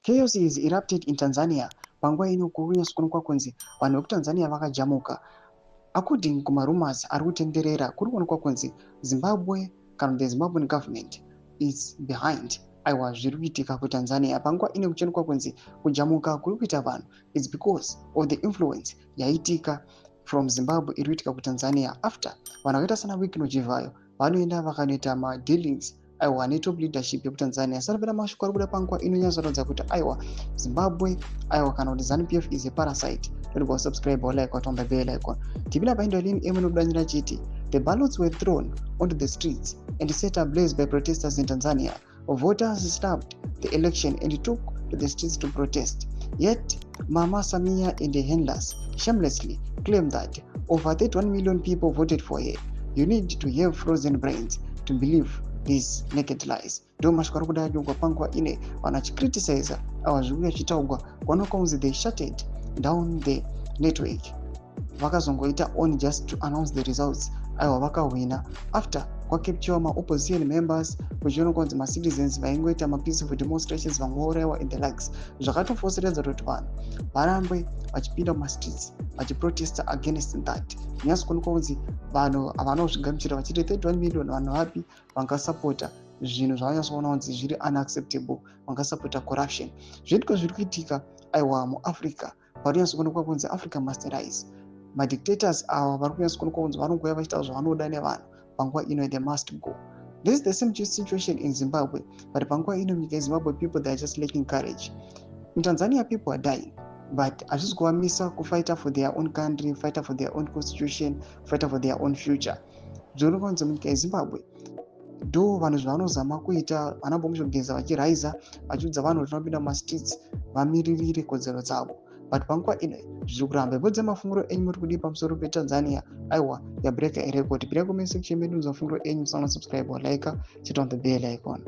Chaos is erupted in Tanzania. Panguva ino kuri kunyatsokuonekwa kunzi vanhu vekuTanzania vakajamuka. According kumarumors ari kutenderera, kuri kuonekwa kunzi Zimbabwe kana the Zimbabwean government is behind, aiwa, zviri kuitika kuTanzania. Panguva ino kuchionekwa kunzi kujamuka kuri kuita vanhu is because of the influence yaitika from Zimbabwe iri kuitika kuTanzania, after vanhu vakaita sana Wicknell Chivayo vanoenda vakanoita madealings, aiwa, netop leadership yekuTanzania. Sarapera mashoko ari kuda panguva inonyatsoratidza kuti, aiwa, Zimbabwe, aiwa, kana kuti ZANU PF is a parasite. Don't subscribe or like or turn the bell icon. Tipinda paindolini emu nokudanyira chiti the ballots were thrown onto the streets and set ablaze by protesters in Tanzania. Voters stopped the election and took to the streets to protest. Yet Mama Samia and the handlers shamelessly claim that over 31 million people voted for her. You need to have frozen brains to believe these naked lies. Ndo mashoko ari kuda anyorwa panguva ine vanhu vachicriticiza ava zviri kuya chitaugwa kuonekwa kunzi they shutted down the network, vakazongoita on just to announce the results. Aiwa, vakahwina after kwacapturewa maopposition members, kuchionekwa kunzi macitizens vaingoita mapeaceful demonstrations vamwe vaurayiwa in the likes. Zvakatofoseredza kuti vanhu varambe vachipinda mumastreets vachiprotesta against that. Kunyatso kuonekwa kunzi vanhu havana kuzvigamuchira, vachiti 31 million vanhu vapi vangasapota zvinhu zvavanyatsoona kunzi zviri unacceptable, vangasapota corruption? Zviitiko zviri kuitika, aiwa, muAfrica, parikunyatsokuonekwa kunzi Africa must rise. Madictators ava vari kunyatsokuonekwa kunzi vanongouya vachiita zvavanoda nevanhu. Panguva ino they must go. This is the same situation in Zimbabwe, but panguva ino munyika yeZimbabwe people, they are just lacking courage. In Tanzania people are dying, but hazvisi kuvamisa kufighta for their own country, fighter for their own constitution, fighter for their own future. Zviri kunzi munyika yeZimbabwe ndo vanhu zvavanozama kuita vana Bombshell Geza vachiraisa, vachiudza vanhu kuti vanopinda mumastreets vamiririre kodzero dzavo, but panguva ino zviri kuramba. Ibvodze mafungiro enyu, muri kudii pamusoro peTanzania, aiwa, yabreaka irecord? Pirai comment section medu mafungiro enyu. Musana subscribe, like, chit on the bell icon.